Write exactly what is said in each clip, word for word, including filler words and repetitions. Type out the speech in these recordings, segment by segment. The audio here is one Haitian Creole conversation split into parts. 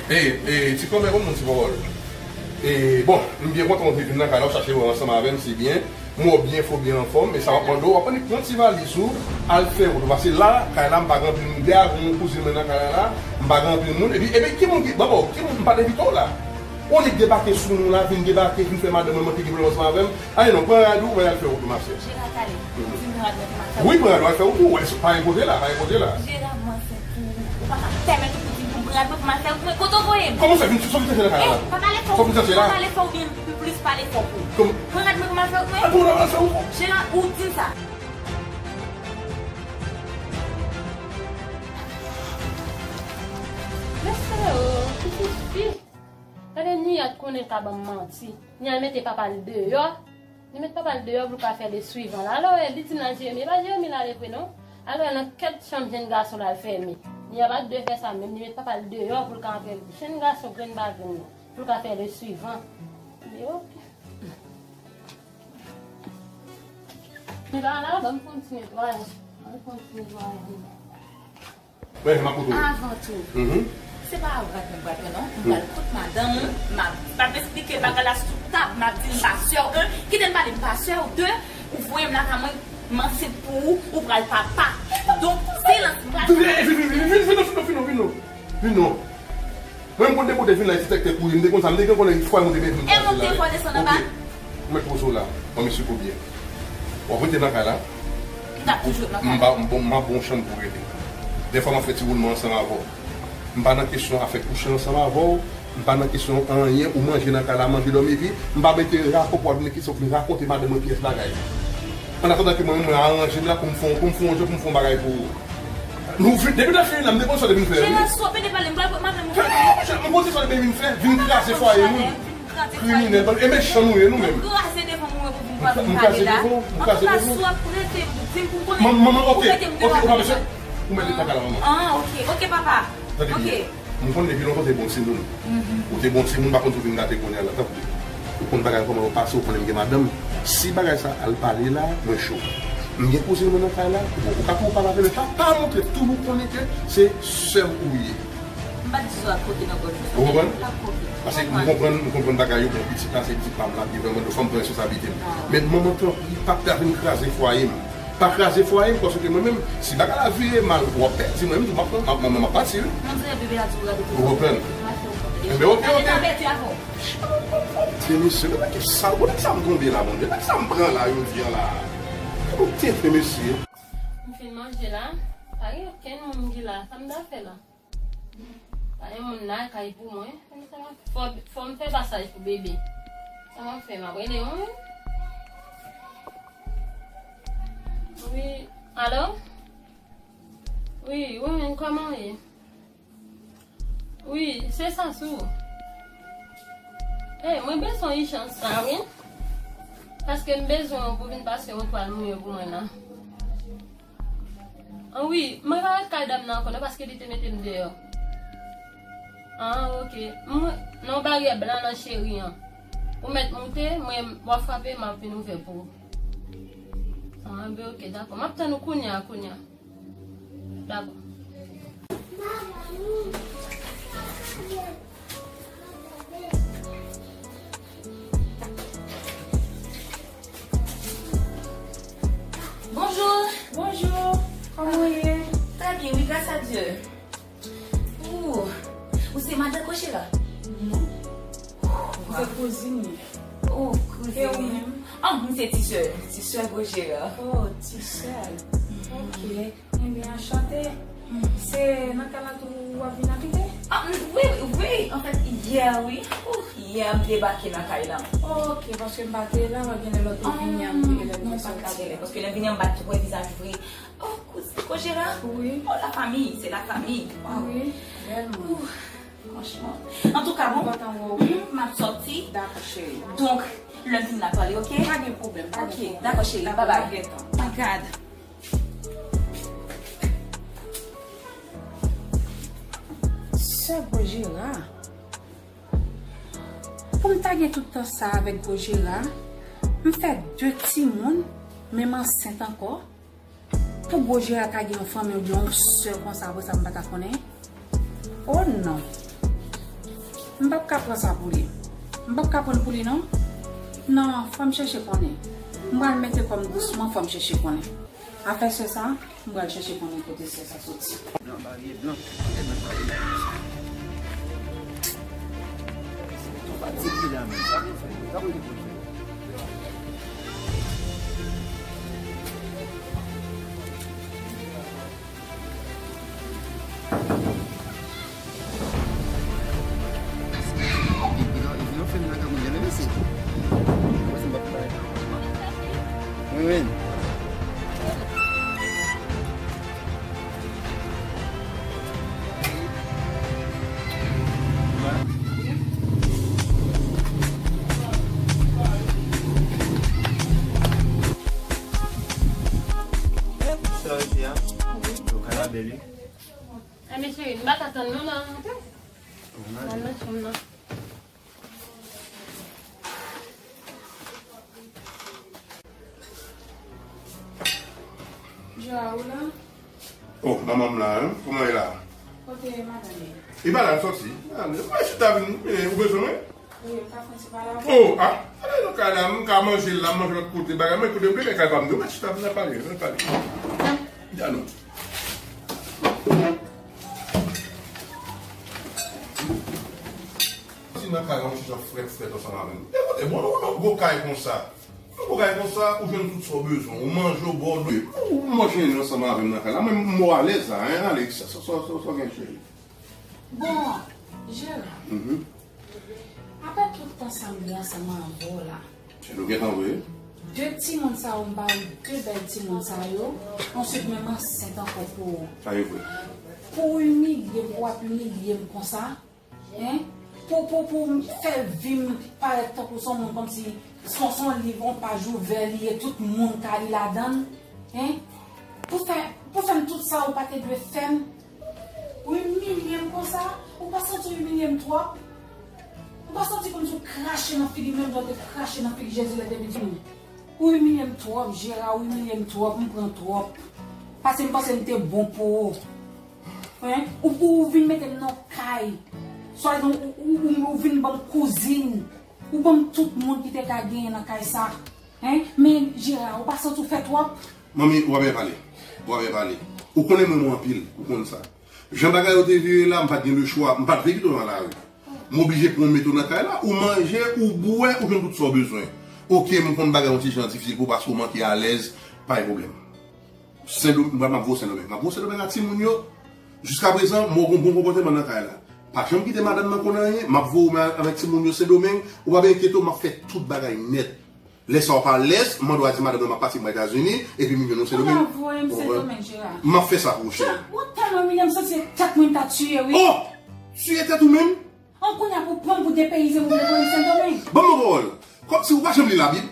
E, e, ti kòmè, kòman ti pawòl? E, bon, m byen kontan w te vin nan kay la, w chache wè ansanm avè m, se byen. M wè w byen fò, byen anfòm, men sa w ap mande w, w ap annik pran ti valiz ou, al fè wout ou. Paske la, kay la, m pa gen anpil moun. Dèyè avè m, yon kouzin mwen nan kay la, la, m pa gen anpil moun. Epi, epi, ki moun ki, bon, bon, ki moun m pa t envite w la? Ou annik debake sou nou la, vin debake, vin fè madanm mwen manke gen pwoblèm ansanm avè m. Ale non, pran rad ou, w al fè wout ou, ma sè. Jera, ale. Ou di m pran rad mwen pou m al fè wout. Wi, pran rad ou, al fè wout ou. Wè, pa gen koze la, pa gen koze la. Jera, m ansent pou ou. Ou pa ka pèmèt ou di pou m pran rad mwen pou m al fè wout mwen. Kote w voye m? Kòman w fè vin, sa w vin chache nan kay la? Eh, pa pale fò. Sa w vin chache la? Pale fò oubyen m plis pale fò pou ou. Kòm- Pran rad mwen pou m al fè wout mwen. Al pran rad, al fè wout ou. Jera, ou di m sa. Mesye o, pitit fi. Gade Niyat konnen l ka ban m manti. Niyat mete papa l deyò. Li met papa l deyò pou l ka fè le suivant la. Alò, li di m l al Jeremi. E pa Jeremi l ale vre non. Alò, nan kèt chanm jenn gason l al fèmen. Li pa t dwe fè sa menm. Li met papa l deyò pou l ka antre jenn gason grenn pa grenn nan. Pou l ka fè le suivant. Li oke. Men pa la, ban m fè yon ti netwayaj. Ban m fè yon ti netwayaj. Wè, m ap koute w. Avan tou, se pa rad mwen m pral pran non. M pral kot madanm ou, m ap, m ap esplike bagay la sou tab, m ap di l pa sè w, en, kite m pale, m pa sè w, de, ou voye m lakay mwen, m ansent pou ou, ou pral papa. Donk, silans, m pral... Vin, vin, vin, vin, vin, vin, vin, vin, vin, vin, vin, vin, vin, vin. Mwen, m konn te kote vin la, e ti tèk te kouri, m te konn sa, m te gen konnen fwa m te mete m pase la. E monte fò desann anba? Oke. Ou mèt poze w la. Ban m esplike w byen. W ap rete nan kay la. M t ap toujou nan kay la. M pa, m, m ap ba w chanm pou w rete. Dèfwa m ap fè ti woulman ansanm avè w. M pa nan kesyon afè kouche ansanm avè w. M pa nan kesyon anyen. Ou manje nan kay la, manje, dòmi, epi m pa mete rapò pou w ap vin kisa w vin rakonte madanm mwen pyès bagay. Annatandan ke mwen menm mwen aranje m la pou m fè, pou m fè yon jan, pou m fè yon bagay pou ou. Nou vin, depi nan fini la, m te konn sa w te vin fè. Jera, sou pede pale, m pral pran madanm ou fè. Monchè, m konn se sa w te vin fè, vin kraze fwaye moun. Kriminèl, e mechan nou ye nou menm. Kraze devan mwen pou vin pale la. M kraze devan, m kraze devan. Antouka, sou ap rete, di m pou konnen. Manman, oke, oke, ou pa bezwen. Ou mèt ret nan kay la, manman. Ah, oke, oke, papa. Tande byen. M konn depi lontan w te bon timoun. Ou te bon timoun, m pa konn si w vin gate kounye a la, tanpri. Ou konn bagay kòman yo pase, ou konnen m gen madanm. Si bagay sa al pale la, mwen cho. M gen kouzin mwen nan kay la, bon, ou ka tou pale avè l, men pa, pa montre, toujou konnen ke se sè m ou ye. M pa t di sa ak kote nan gòj ou. Ou konprann? Paske m konprann, m konprann bagay yo, bon, pitit la, se pitit pa m, l ap viv, mwen, fò m pran responsablite m. Men manman, tanpri, pa, pa vin kraze fwaye m. Pa kraze fwaye m, paske mwen menm, si bagay la vire mal, w ap pèdi, mwen menm tou, m ap, m ap, m ap, m ap pati, wi. Ou konprann? Enben, oke, oke. Mesye, men ki sal, kote sa m tonbe la, Bondye? Sa m pran la, jodi a la? Kote, mesye? M fin manje la, pa gen okenn moun ki la, sa m ta fè la? Pa gen moun lakay pou mwen. Fò, fò m fè pasaj pou bebe. Sa m ap fè, m ap rele yon moun? Wi, alo? Wi, wi, kòman w ye? Wi, se Sansou. Ey, mwen bezwen ijan sa, wi. Paske m bezwen w pou vin pase yon twal mouye pou mwen la. An wi, mwen pa ret kay dam nan ankò non, paske li te mete m deyò. An, oke. Mwen, nan baryè blan nan cheri an. Ou mèt moute, mwen, w ap frape, m ap vin ouvè pou ou. An, ben, oke, dakò. M ap tann ou kounye a, kounye a. Dakò. Bonjou. Bonjou. Kòman w ye? Trè byen, wi, gras a Dye. Ou, ou se madan Gojera? Non. Ou se kouzin li. Oh, kouzin. E ou menm? Ah, m se ti sè, ti sè Gojera. Oh, ti sè. Ok. Ebyen, anchante. Se nan kay la tou w ap vin abite? Ah, m, wi, wi, wi. Anfèt, yè, wi. Ou, yè, m debake nan kay la. Ok, paske m pa te la, w ap genlè lè w te vini a, m te genlè vin soti. Non, pa t ka genlè, paske lè m vini a, m pa t wè vizaj ou vre. Oh, kouz-, Gojera? Wi. Oh, la famille, c'est la famille. Wow. Wi, tèlman. Ouh, franchman. Antouka, bon, m ap sòti. Dakò, cheri. Donk, lè m vin la pale, ok? Pa gen pwoblèm, pa gen pwoblèm. Ok, dakò, cheri. Bye bye. Dakò, m ap gentan. My God. Sè Gojera. Pou m ta gen tout tan sa avèk Gojera, m fè de timoun, men m ansent ankò. Pou Gojera ta gen yon fanmi oubyen yon sè konsa, apre sa m pa ta konnen. Oh non. M p ap ka pran sa pou li. M p ap ka pran l pou li non. Non, fò m chèche konnen. M pral mete kò m dousman, fò m chèche konnen. Afè sè sa, m pral chèche konnen kote sè sa soti. Blan, bagay blan. Bagay blan, bagay blan. Yon pati ki la menm. Sa pou fè? Sa pou fè? Wi, wi. Sa rete a? Yo ka la bèl wi. Ay, men cheri, m pa ka tann non nan rantre. Nan nan chanm nan. Jera, ou la? Oh, manman m la, hein? Kòman e la? Kote madanm li? Li pa la, l sòti. Ah, mwen chita vin, eh, ou bezwen mwen? Wi, m ka fè ti pale avè w. Oh, ah, ale nan kay la, m ka manje l la, m manje lòt kote, bagay, mwen kote, m vle kay pa m, mwen chita vin nan pale, nan pale. Di a non. Si nan kay la, yon ti jan frèt, frèt ansanm avè m. Ekoute, bon, yon gwo kay konsa. Yon gwo kay konsa, ou jwenn tout sa w bezwen. Ou manje, ou bwè, ou dwe. Ou manje ansanm avè m nan kay la. Mwen, m mò alèz la, hein, Alex. Sa, sa, sa, sa, sa gen cheri. Bon, Jera. Mhm. Apre tout tan sa m gen ansanm avè w la. Nou gentan vre. De timoun sa yo, m ba ou de bèl timoun sa yo. Answit, menm ansent ankò pou ou. Sa e vre. Pou w imilye m, pou w ap imilye m konsa. Hein? Pou, pou, pou fè vi m parèt tankou son moun kòmsi son, son liv, on paj ouvè li ye, tout moun ka li ladan l. Hein? Pou fè, pou fè m tout sa ou pa te dwe fè m. Ou imilye m konsa? Ou pa santi w imilye m twòp? Ou pa santi kòmsi w krache nan figi m menm jan w te krache nan figi Jezi lè l te vin di m? Ou imilye m twòp, Jera, ou imilye m twòp, m pran twòp. Paske m panse m te bon pou ou. Hein? Ou, ou, ou vin mete m nan kay. Swadizan ou, ou, ou, ou vin ban m kouzin. Ou ban m tout moun ki te ka genyen nan kay sa. Hein? Men, Jera, ou pa santi w fè twòp? Manmi, ou pa byen pale. Ou pa byen pale. Ou konnen m renmen w anpil. Ou konn sa. Jan bagay yo te vire la, m pa t gen lechwa. M pa t vle kite w nan lari. M oblije pran w mete w nan kay la. Ou manje, ou bwè, ou jwenn tout sa w bezwen. Oke, m konn bagay yon ti jan difisil pou ou paske w manke alèz. Pa gen pwoblèm. Sendomeng, m pral, m ap voye w Sendomeng. M ap voye w Sendomeng ak timoun yo. Jiskaprezan, m wè w gen yon bon konpòteman nan kay la. Pa janm kite madanm nan konn anyen, m ap voye w men avèk timoun yo Sendomeng, ou pa byen enkyete w, m ap fè tout bagay nèt. Lè sa w pa alèz, m mande w al di madanm nan m ap pati m al Etazini, epi m jwenn ou Sendomeng. Ou pa voye m Sendomeng, Jera. M ap fè sa pou ou, cheri. Ou tèlman imilye m, m santi se tèt mwen m ta tiye, wi. Oh! Tiye tèt ou menm? An kounye a pou pran m pou depeyize m, ou vle voye m Sendomeng? Ban m yon pawòl. Kòmsi ou pa janm li Labib?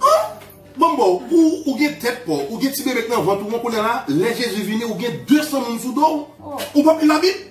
An? Ban m ba w, ou, ou gen tèt pa w, ou gen ti bebe k nan vant ou an kounye a la, lè Jezi vini, ou gen de san moun sou do w. Oh. Ou p ap li Labib?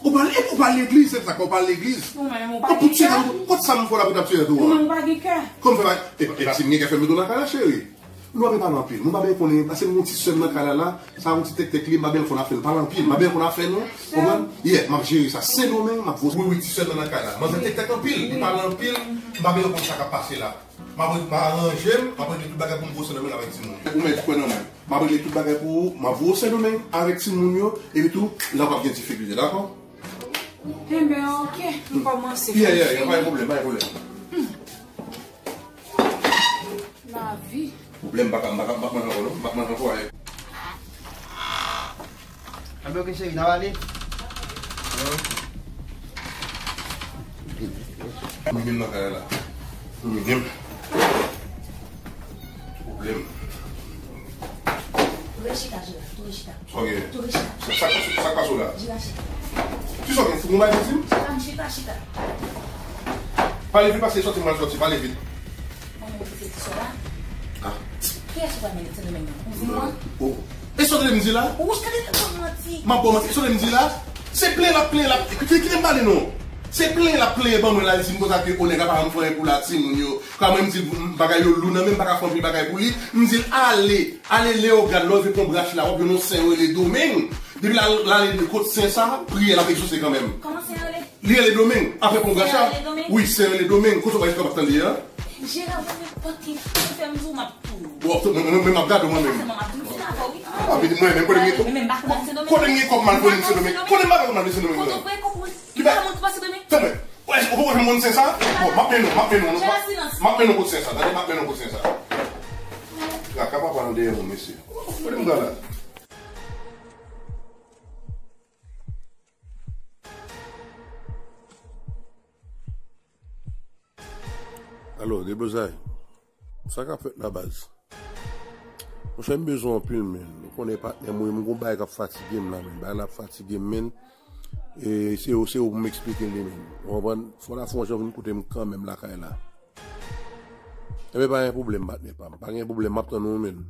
Ou pa, ou pa al legliz, se sa k fè ou pa al legliz. Ou menm, ou pa gen kè. Kot sa m fè w la pou t ap tiye tèt ou an? Ou menm, ou pa gen kè. Kòman fè pa, e pa, e pa si m gen kè fè m mete w nan kay la, cheri. Nou pa vle pale anpil. Nou pa bezwen konnen, paske m gon ti sè m nan kay la la, sa yon ti tèktèk li, m pa bezwen konn afè l, pale anpil, m pa bezwen konn afè nou, konprann? Yeah, m ap jere sa. Sendomeng, m ap voye. Wi, wi, ti sè m nan kay la. Manzè tèktèk anpil, li pale anpil, m pa bezwen konn sa k ap pase la. M ap, m ap aranje m, m ap regle tout bagay pou m voye Sendomeng avèk timoun. Ou mèt kwè nan mwen. M ap regle tout bagay pou ou, m ap voye w Sendomeng avèk timoun yo, epi tou, la w p ap gen difikilte, dakò? Enben, oke, m kòmanse. Yeah, yeah, yeah, pa gen pwoblèm, pa gen pwoblèm. Lavi. Pwoblèm, m pa ka, m pa ka, m pa ka manje ankò, non. M pa ka manje ankò, eh. Enben, oke, cheri, n ap ale. Mwen menm nan kay la. Mwen menm. Pwoblèm. Rechita, Jera, tou rechita. Ok. Tou rechita. Sa, sa, sa k pase w la? Jera, chita. Kisa w gen? Fou, mwen pa di m? Chita, m chita, chita. Pale vit, paske sòti, mwen sòti, pale vit. Mwen menm ki se ti sè la. Ah. Kiyès ou pral mennen Sendomeng nan? Ou di mwen? Oh. E sa w tande m di la? Ou tande m ap ba w manti. M ap ba w manti. E sa w tande m di la? Se plenyen l ap plenyen, l ap, kite, kite m pale non. Se plenyen l ap plenyen ban mwen la, li di m konsa ke Onèg la pa janm fè anyen pou la timoun yo. Kòman m di l bagay yo lou nan men m, m pa ka fè anpil bagay pou li. M di l ale, ale Leyogàn, lè w rive pon brach la, w ap jwenn yon sè yo rele Domeng. Depi l al, l ale kot sen sa, priyè l ap egzose kanmenm. Kòman sen rele? Li rele Domeng, apre Pon Gacha. Sen rele Domeng? Wi, sen rele Domeng. Kote w pa jiska w pa t tande a? Jera, mwen menm, pòt ki fè m di w m ap touye w. Bon, mwen, mwen, mwen, m ap gade w mwen menm. Sèlman m ap di w, m fin avè w, wi. Ah, men mwen menm, kote m gen kòb? Mwen menm, m pa konn al Sen Domeng. Kote m gen kòb m al voye moun Sen Domeng? Kote m pa konn al Sen Domeng? Kote w voye kòb ou? Ki ba? Ki moun ki pa Sen Domeng? Tanmen. Ou poko janm konn sen sa? Bon, m ap mennen w, m ap mennen w, m ap, m ap mennen w kot sen sa. Tande, m ap mennen w kot sen sa. Traka papa nan dèyè moun, mesye. Kote m pral la? Alo, deblozay. Sa k ap fèt la, baz? Monchè, m bezwen w anpil, men. Ou konnen patnè m, wi, m gon bagay k ap fatige m la, men. Bagay la ap fatige m, men. E se ou, se ou pou m eksplike l li, men. Ou konprann? Fò w ta fè yon jan vin koute m kanmenm lakay la. Enben, pa gen pwoblèm, patnè pa m. Pa gen pwoblèm, m ap tann ou, men.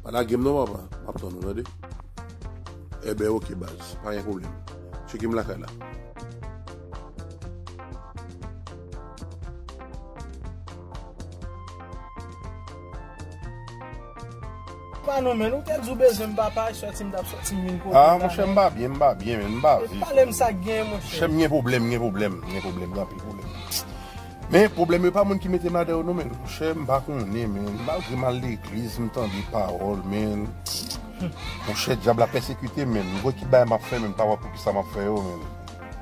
Pa lage m non, papa. M ap tann ou, tande? Enben, oke, baz. Pa gen pwoblèm. Tcheke m lakay la. Pa non, men, ou te di w bezwen m, papa, sòti m t ap sòti m vin kote w. Ah, monchè, m pa byen, m pa byen, men, m pa viv. Pale m sa k gen, monchè. Monchè, m gen pwoblèm, m gen pwoblèm, m gen pwoblèm, m gen anpil pwoblèm. Men, pwoblèm yo pa moun ki mete m ladan yo, non, men. Monchè, m pa konnen, men. Malgre m al legliz, m tande pawòl, men. Monchè, dyab la pèsekite m, men. M gon ekip bagay m ap fè, men, m pa wè poukisa m ap fè yo, men.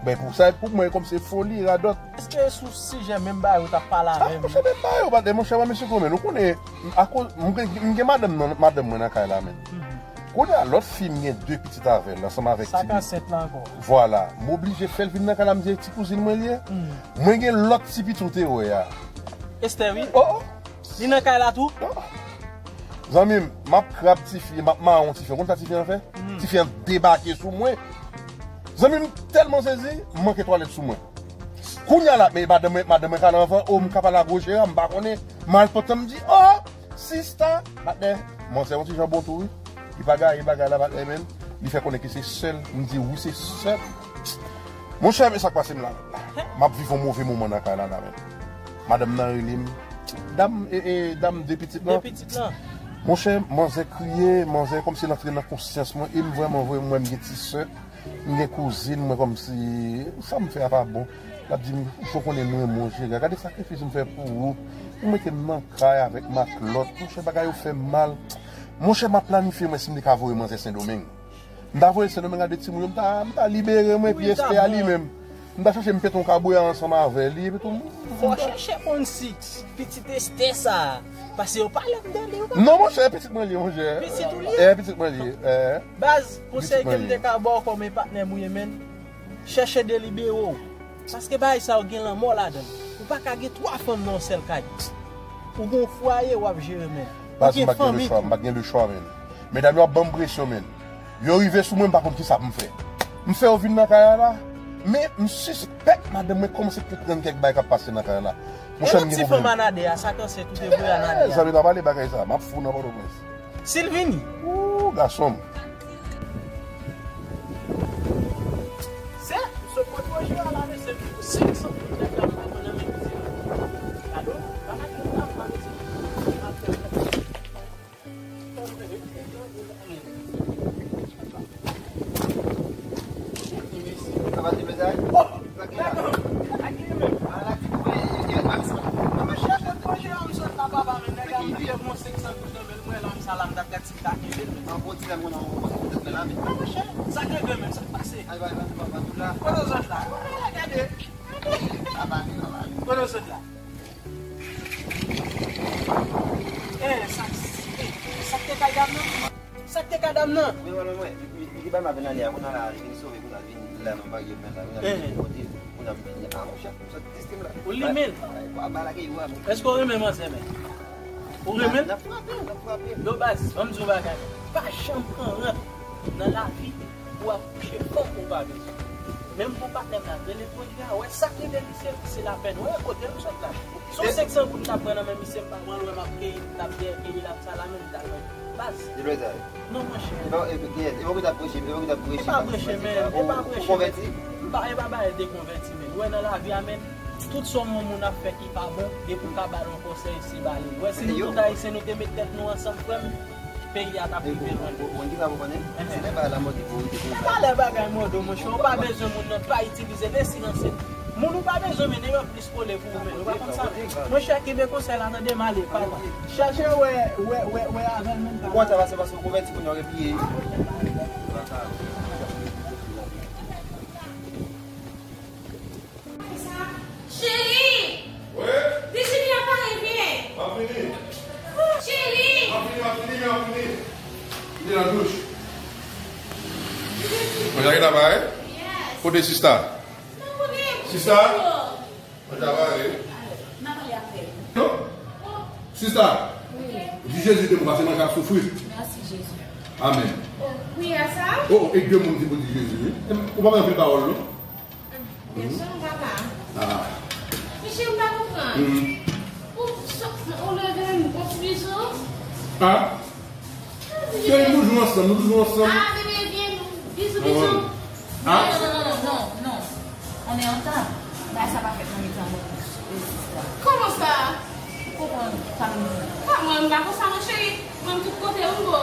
Ben, pou sa, pou mwen, kòm se foli, radòt. Èske sou sijè menm bagay ou t ap pale avè m? Ah, monchè, menm bagay ou pa te, monchè, mwen, mesye, men, ou konnen, akoz, m gen, m gen madanm nan, madanm mwen nan kay la, men. Kounye a, lòt fi m gen de pitit avè l, ansanm avèk ti. Sa k ansent la ankò. Vwala. M oblije fè l vin nan kay la, m di, ti kouzin mwen li ye. Mwen gen lòt ti pitit ou te wè a. Esther, wi. Oh, oh. Li nan kay la tou? Oh. Zanmi m, m ap krab tifi, m ap mawon tifi. Ou konn sa tifi an fè? Tifi an debake sou mwen. Zanmi m tèlman sezi, m manke twalèt sou mwen. Kounye a la, men madanm mwen, madanm mwen ka nan anvan, oh, m ka pale ak Roger a, m pa konnen. M al pantan m di, oh, sista, patnè, manzè yon ti jan bon tou, wi. Li pa gaye bagay la, patnè, men. Li fè konnen ke se sè l. M di, wi, se sè l. Monchè, men sa k pase m la. M ap viv yon move moman nan kay la, la, men. Madanm nan rele m. Dam, e, e, dam de pitit lan. De pitit lan. Monchè, manzè kriye, manzè kòmsi l antre nan konsyans mwen, e m vrèman, vrèman, m gen ti sè, m gen kouzin mwen kòmsi, sa m fè a pa bon. L ap di m, ou fò konnen m renmen w, Jera. Gade sakrifis m fè pou ou. Ou mete m nan kay avèk matlòt. Monchè, bagay yo fè m mal. Monchè, m ap planifye mwen si m te ka voye manzè Sendomeng. M ta voye Sendomeng a de timoun yo, m ta, m ta libere mwen, pi Esther a li menm. M ta chache m pete yon kaboya ansanm avè li, epi tou. Fò chèche konn si pitit Esther sa, paske yo pale m de li, wi. Non, monchè, pitit mwen li ye, monchè. Pitit ou li ye? E, pitit mwen li ye, e. Baz, konsèy ke m te ka ba w kòm e patnè m ou ye, men. Chèche delibere w. Paske bagay sa yo gen lanmò ladan l. Ou pa ka gen twa fanm nan yon sèl kay. Ou gen yon fwaye w ap jere, men. Ou gen fanmi tou. M pa t gen lechwa, men. Medam yo ap ban m presyon, men. Yo rive sou mwen, m pa konn kisa pou m fè. M fè yo vin nan kay la, la. Men, m sispèk madanm mwen kòmanse konprann kèk bagay k ap pase nan kay la. Monchè, m gen pwoblèm. E lòt ti fanm Anade a, sa k ansent ou te voye Anade a? Zanmi, pa pale bagay sa. M ap fou nan Pòtoprens. Si l vini. Ooh, gason m. Se, se pwoteje a la, mesye, senk san goud nèg la pral pran nan men misye. Gade, pa gade l la, pa mesye. Sa va, ti mesye? Oh! Sa ki la? Ala ki pou e, e, e, a, sa. Mwen chèche pwoteje a, m sot la, papa, men nèg la, m peye mwen senk san goud nan men l, mwen la, m sa la, m t ap gade. Sa bon ti gade mwen nan yon pòs poutèt mwen la, men. A, monchè, sa k rive menm, sa k pase? Ay, bay, bay, bay, bay, tout la. Kote w sot la? Gade, gade. A, bay, bay, bay. Kote w sot la? Eh, sa, eh, sa k te kay dam nan? Sa k te kay dam nan? Wi, wi, wi, wi. Li, li, li bay m avè nan li a, kounye a la, li vin sove, kounye a li vin la, nan bagay mwen la, kounye a li vin kote, kounye a m vin, a, monchè. Ou limen l. Èske w renmen manzè, men? Ou renmen l? N ap frape, n ap frape. Yo baz, ban m di w bagay. Pa janm pran rant nan lavi pou w ap kouche fanm ou pa bezwen. Menm pou patnè m nan, rele pwodui a, wè sa k rive misye, se lapèn. Wè kote m sot la. Si w senk san goud m t ap pran nan men misye, m pa pran l, wè m ap keyi, m t ap dèyè keyi, l ap salam, m t al wè. Baz. Non, monchè. E pa, e, e, e pa ou ki t ap preche, e pa ou ki t ap preche. E pa preche, men. E pa preche, men. Ou konvèti? M pa, e pa bagay de konvèti, men. Ou wè nan lavi a, men, tout sa yon moun ap fè ki pa bon, depi w ka ba l yon konsèy, se ba li l. Ou wè, si nou tout Ayisyen, nou te met tèt nou ansanm, frè m, Peyi a t ap rive lwen. Bon, bon, bon, ki sa pou konnen? Se lè bagay la mòde pou ou, se konsa. Se pa lè bagay mòde, monchè, ou pa bezwen moun nan pa itilize, men silanse. Moun ou pa bezwen, men nèg yo plis kole pou ou, men ou pa konn sa. Monchè, kenbe konsèy la, tande, m ale, papa. Chache wè, wè, wè, wè avè l menm. Ou konn sa pase, paske ou konvèti moun yo gen piye. Cheri! Wi? Di Jimmy a pale byen. M ap vini. Cheri! M ap vini, m ap vini, m ap vini. Li nan douch. Mwen jake ta pare? Yes. Kote sista? Mwen konnen. Sista? Mwen ta pare. Mwen pale avè l. Non? Sista? Wi. Di Jezi de mwa, se mwen k ap soufri. Mèsi, Jezi. Amèn. Oh, priyè sa? Oh, e de moun ki pou di Jezi, wi. Ou pa mande anpil pawòl, non? Byen si, papa. Ah. Mesye, m pa konprann. Mhm. Ou, sa, ou leve m, bon ti bizou. Ah? Cheri, nou toujou ansanm, nou toujou ansanm. Ah, bebe, byen, bizou, bizou. Ah. Non, non, non, non, non, non. On est en retard. Bagay sa pa fèt nan mitan mwen, sista. Kòman sa? Ou konprann sa m di? Pa mwen, m pa konsa, non, cheri. Mwen, m tout kote, ou bo.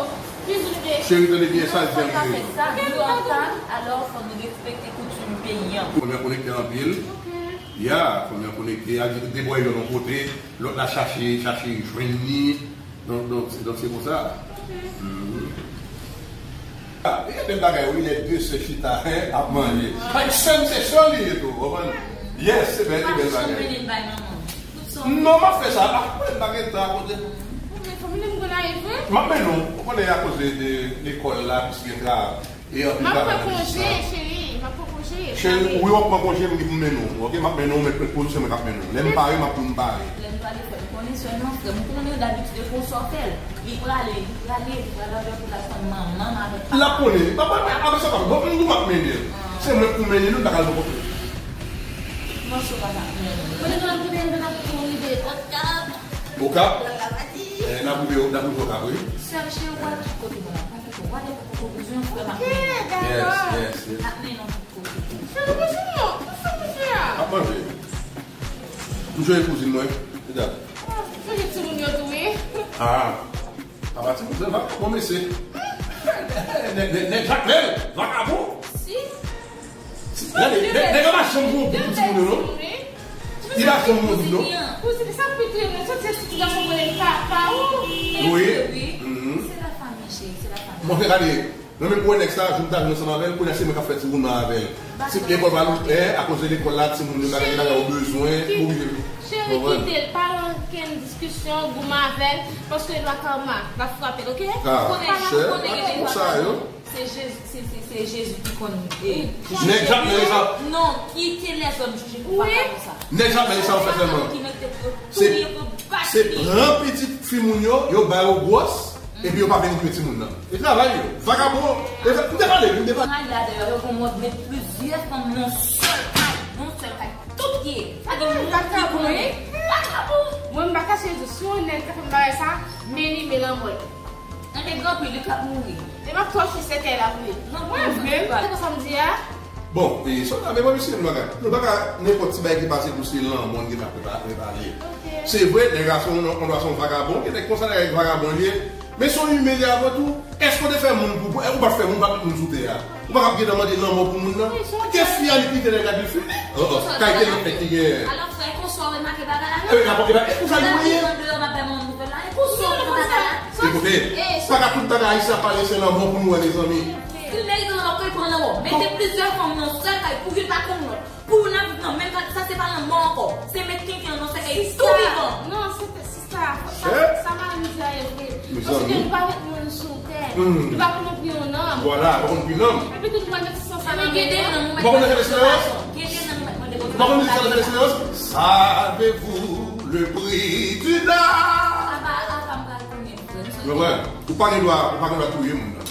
Bizou, bebe. Cheri, tande byen sa, l fè m. Fò n pa fè sa. Nou antan, alò, fò nou respekte koutim peyi an. Fanmi an konekte anpil. Ok. Ya, fanmi an konekte. Al di de bò yo nan kote, lòt la chache, chache jwenn li. Donk, donk, se, donk, se konsa. Ok. Mhm. Ah, e bèl bagay, wi, lè de sè chita, hein, ap manje. Ay, sè m se sè li ye tou, konprann? Yes, se bèl, se bèl bagay. Mwen mennen l bay manman m. Non, m ap fè sa. Ah, mwen m pa gen tan akoz de. Ou gen fanmi nan Gonayiv, vre? M ap mennen w. Ou konnen akoz de, de lekòl la, plis gen travay. E anpil travay nan biznis la. M ap pran konje, cheri. M ap pran konje. Cheri, wi, w ap pran konje, m gen pou m mennen w. Ok, m ap mennen w, men pou se mwen k ap mennen w. Lè m pare, m ap di w m pare. Lè m prale fè m konnen sèlman, frè m konnen dabitid e konsa w fè l. Li prale, li prale, li prale avèk ou, l ap tann manman m avèk papa m. L ap konnen. Papa m, avèk sa, papa m. Bon, m di w m ap mennen l. Se mwen k pou mennen l, m pa ka al bò kote. Mòso pa t ap mennen. Kote nou ap kite l, n ap kouri de Okap. Okap? L ap pati. Eh, n ap rive, n ap rive Okap, wi. Sèl cheri, w al tout kote, bon, pa fè tò, w al tout kote, w bezwen yon frè m ap mennen. Ok, dakò. Yes, yes, yes. N ap mennen w tout kote. Cheri, bonjou, kòman w fè a? Ap manje. M jwenn kouzin mwen, medam. Ah, manje timoun yo tou, wi. Ah. Apa ti kouzin, va, bon mesye. Nèg, nèg, nèg Jakmèl, vakabon. Si. Gade, nèg, nèg la pa janm gen yon bout pou timoun yo, non. Li pa janm gen yon bout, non. Kouzin, sa pi trè byen, soti ti gason mwen, papa ou. Wi. Mhm. Se la fanmi, cheri, se la fanmi. Mwen fè gade, mwen menm pou wè nèg sa, jou m ta jwenn ansanm avè l, kounye a se mwen k ap fè ti woulman avè l. Se lekòl pa louvè, akoz de lekòl la, timoun yo, bagay, bagay yo bezwen, ou oblije. Cheri, kite l, pa nan okenn diskisyon, goumen avè l, paske lwa kama, l ap frape l, ok? Ah, chè, pa konn sa, yo. Se Jezi, se, se, se Jezi ki konn, eh, ki jije. Nèg Jakmèl sa. Non, kite lèzòm jije pou vakabon sa. Nèg Jakmèl sa, ou fè sèlman. Ki mete pou touye, pou bat li. Se pran pitit fi moun yo, yo ba yo gwòs, epi yo pa vin koupe timoun nan. E travay yo. Vakabon. E sa, m te pale, m te pale. Nan la dèyè, yo gon mòd met plizyè fanm nan sèl kay, nan sèl kay. Tout ye. Pa gen moun ki konnen. Vakabon. Mwen, m pa kache di, si yon nèg ka fè m bagay sa, men li, men lanmò l. Nan gen granpil, li k ap mouri. E m ap tòche sèkèy la pou li. Mwen menm, se konsa m di a. Bon, e sòt la, men mwen, mesye, nou pa ka, nou pa ka, nenpòt ti bagay ki pase pou se lanmò n gen ap repale. Ok. Se vre, nèg la se yon, yon gason vakabon, gen nèg konsa, nèg vakabon li ye. Men se yon imen li avan tou. Èske w te fè moun pou, pou, ou pa t fè moun, pa tout moun sou tè a. Ou pa t ap gentan mande lanmò pou moun nan. Ke fi a li kite nèg la di fini. Oh, oh, kay te nan fèt li genyen. Alò, frè, e konsa w remake bagay la, non? E, e, e, e konsa li ye. Pandan m andeyò, m ap bay moun nouvèl la. E konsa w remake bagay la. Ekoute, pa ka tout bagay ayisyen ap pale se lanmò pou nou wè, mezanmi. Si l merite lanmò, pou l pran lanmò. Mete plizyè fanm nan sèl kay pou youn pa konn lòt. Pou youn ap viv nan menm kay, sa se pa lanmò ankò. Se met kenken nan sèkèy tou vivan. Non, se te, sista, sa, sa mari m di a ye vre. Paske nou pa met moun sou tè. Nou pa konn pri yon nanm. Vwala, pa konn pri nanm. Epi tout mwen met san sa nan men yo. Ou pa konn nan Sèl Esperans? Ou pa konn nan Sèl Esperans? Savez-vous le prix d'une âme? Apa, apa m pral konnen, frè m? Ou pa gen dwa, ou pa gen dwa touye moun nan.